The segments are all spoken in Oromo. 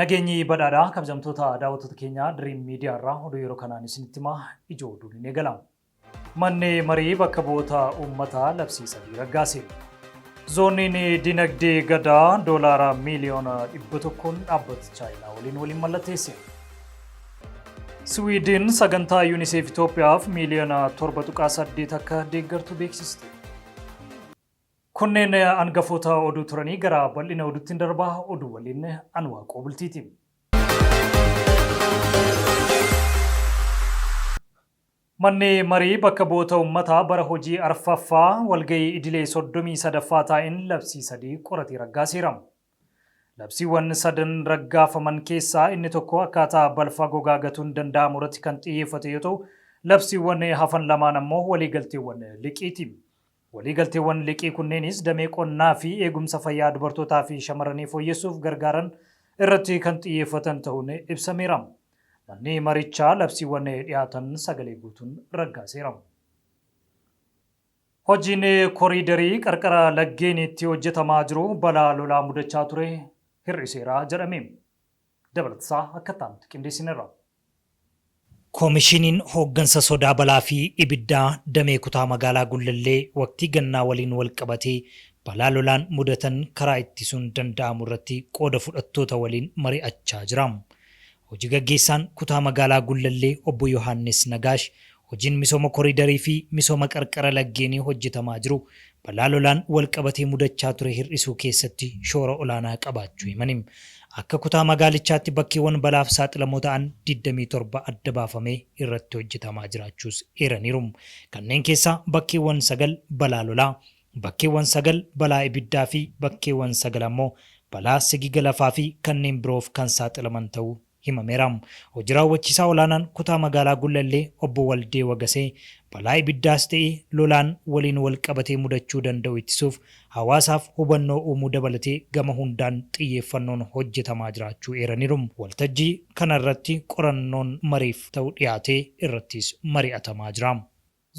Nageenyi badhaadhaa kabajamtoota daawwattoota keenyaa Dream Media irraa oduu yeroo kanaan isinitti himaa ijoo oduun ni eegala. Manni marii bakka bu'oota uummataa labsii sadii raggaase. Zooniin dinagdee Gadaa doolaara miiliyoona 100n dhaabbata Chaayinaa waliin waliin mallatteesse. Siwiidin sagantaa Yuuniseef Itoophiyaaf miiliyoona 7.8 akka deeggartu beeksiste. Kunneen angafoota oduu turanii gara bal'ina oduuttiin darbaa oduu waliin Anwaaqoo Bultiiti. Manni Marii Bakka Bu'oota Ummataa bara hojii arfaffaa walga'ii idilee 33ffaa taa'een labsii sadii qoratee raggaaseera. Labsiiwwan sadan raggaafaman keessaa inni tokko akkaataa balfa gogaa gatuun danda'amu irratti kan xiyyeeffate yoo ta'u, labsiiwwan hafan lamaan ammoo waliigalteewwan liqiiti. Waliigalteewwan liqii kunneenis damee qonnaa fi eegumsa fayyaa dubartootaa fi shamarranii fooyyessuuf gargaaran irratti kan xiyyeeffatan ta'uun ibsameera. Manni marichaa labsiiwwan dhiyaatan sagalee guutuun raggaaseera. Hojiin koriidarii qarqara laggeeniitti hojjetamaa jiru balaa lolaa mudachaa ture hir'iseera jedhame. Dabalatasaa akka itti aanutti qindeessineerra. Komishiniin Hooggansa Sodaa Balaa fi Ibiddaa Damee Kutaa Magaalaa Gullallee waqtii gannaa waliin walqabatee balaa lolaan mudatan karaa ittisuun danda'amu irratti qooda fudhattoota waliin mari'achaa jira. Hoji gaggeessaan kutaa magaalaa Gullallee obbo Yohaannis Nagaash hojiin misooma koriidarii fi misooma qarqara laggeenii hojjetamaa jiru balaa lolaan walqabatee mudachaa ture hir'isuu keessatti shoora olaanaa qabaachuu himani. Akka kutaa magaalichaatti bakkeewwan balaaf saaxilamoo ta'an 27 adda baafamee irratti hojjetamaa jiraachuus eeraniiru. Kanneen keessaa bakkeewwan 9 balaa lolaa, bakkeewwan 9 balaa ibiddaa fi bakkeewwan 9 ammoo balaa sigiga lafaa fi kanneen biroof kan saaxilaman ta'uu himameera. Hoji raawwachiisaa olaanaan kutaa magaalaa Gullallee obbo Waldee Wagasee balaa ibiddaas ta'e lolaan waliin walqabatee mudachuu danda'u ittisuuf hawaasaaf hubannoo uumuu dabalatee gama hundaan xiyyeeffannoon hojjetamaa jiraachuu eeraniiru. Waltajjii kanarratti qorannoon mariif ta'u dhiyaatee irrattis mari'atamaa jira.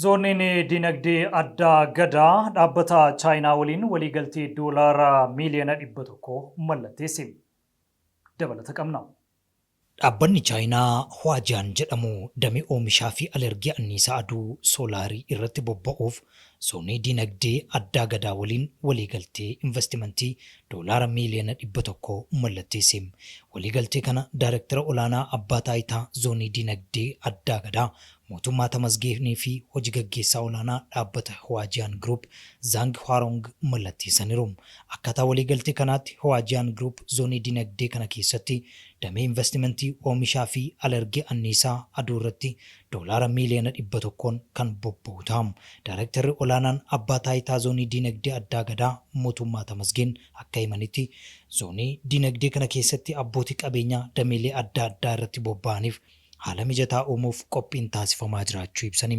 Zooniin Dinagdee Addaa Gadaa dhaabbata Chaayinaa waliin waliigaltee Doolaara miiliyoona 100 mallatteesse. Dabalata qabna. Dhaabbanni Chaayinaa Huajaan jedhamu damee oomishaa fi alergii anniisaa aduu, soolaarii, irratti bobba'uuf Zoonii Dinagdee Addaa Gadaa waliin waliigaltee invastimantii Doolaara miiliyoona 100 mallatteesse. Waliigaltee kana Daayrektara Olaanaa Abbaa Taayitaa Zoonii Dinagdee Addaa Gadaa Mootummaa Tamasgeenii fi Hoji Gaggeessaa Olaanaa Dhaabbata Huajiyaan Group Zhaang Huarong mallatteessaniru. Akkaataa waliigaltee kanaatti Huajiyaan Group zoonii dinagdee kana keessatti damee invastimantii oomishaa fi alergii anniisaa aduu irratti doolaara miiliyoona 100n kan bobba'u ta'a. Daarektarri Olaanaan Abbaa Taayitaa Zoonii Diinagdee Addaa Gadaa Mootummaa Tamasgeen akka himanitti, zoonii diinagdee kana keessatti abbootii qabeenyaa dameelee adda addaa irratti bobba'aniif haala mijataa uumuuf qophiin taasifamaa jiraachuu ibsani.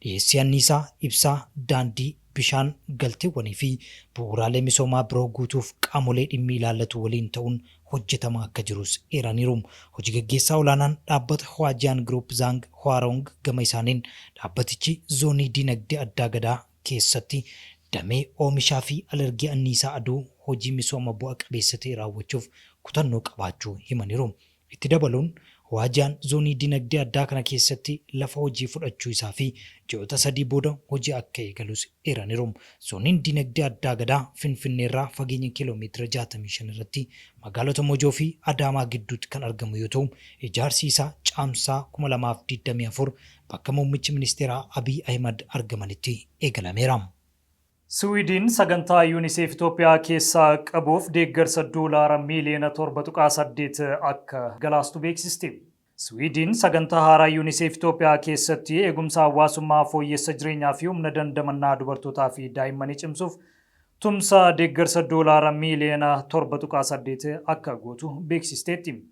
Dhiyeessii anniisaa, ibsaa, daandii, bishaan, galteewwanii fi bu'uuraalee misoomaa biroo guutuuf qaamolee dhimmi ilaallatu waliin ta'uun hojjetamaa akka jirus eeraniiru. Hoji gaggeessaa olaanaan dhaabbata Huajiyaan Group Zhaang Huarong gama isaaniin dhaabbatichi zoonii diinagdee addaa Gadaa keessatti damee oomishaa fi alergii anniisaa aduu hojii misooma bu'a qabeessa ta'e raawwachuuf kutannoo qabaachuu himaniiru. Itti dabaluun, Huajaan zoonii dinagdee addaa kana keessatti lafa hojii fudhachuu isaa fi ji'oota sadii booda hojii akka eegalus eeraniiru. Zooniin dinagdee addaa Gadaa Finfinneerraa fageenya kiiloo meetira 65 irratti magaalota Mojoo fi Adaamaa gidduutti kan argamu yoo ta'u, ijaarsi isaa Caamsaa 2024 bakka Muummichi Ministeeraa Abiy Ahimad argamanitti eegalameera. Siwiidin sagantaa Unicef Itoophiyaa keessaa qabuuf deeggarsa doolaara miiliyoona 7.8 akka galaastu beeksiste. Siwiidin sagantaa haaraa Unicef Itoophiyaa keessatti eegumsa hawaasummaa, fooyyessa jireenyaa fi humna dandamannaa dubartootaa fi daa'immanii cimsuuf tumsa deeggarsa doolaara miiliyoona 7.8 akka gootu beeksisteetti.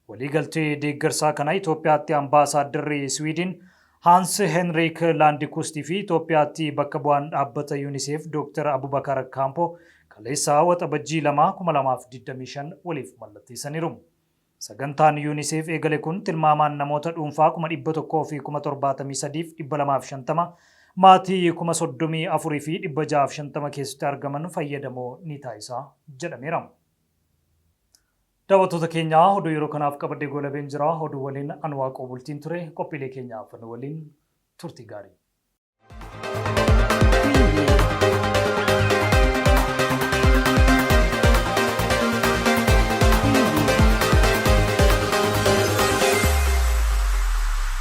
Waliigaltee deeggarsaa kana Itoophiyaatti Ambaasaaddarri Siwiidin Haans Henriik Laandikusti fi Itoophiyaatti bakka bu'aan dhaabbata Unicef Dooktar Abubakar Kaampoo kaleessa Waxabajjii 2, 2025 waliif mallatteessaniiru. Sagantaan Unicef eegale kun tilmaamaan namoota dhuunfaa 100,000 fi 73,250 maatii 34,650 keessatti argaman fayyadamoo ni taasisa jedhameera. Daawwattoota keenyaa, oduu yeroo kanaaf qabadhee goolabeen jira. Oduu waliin Anwaaqoo Bultiin ture. Qophiilee keenyaaf nu waliin turtii gaarii.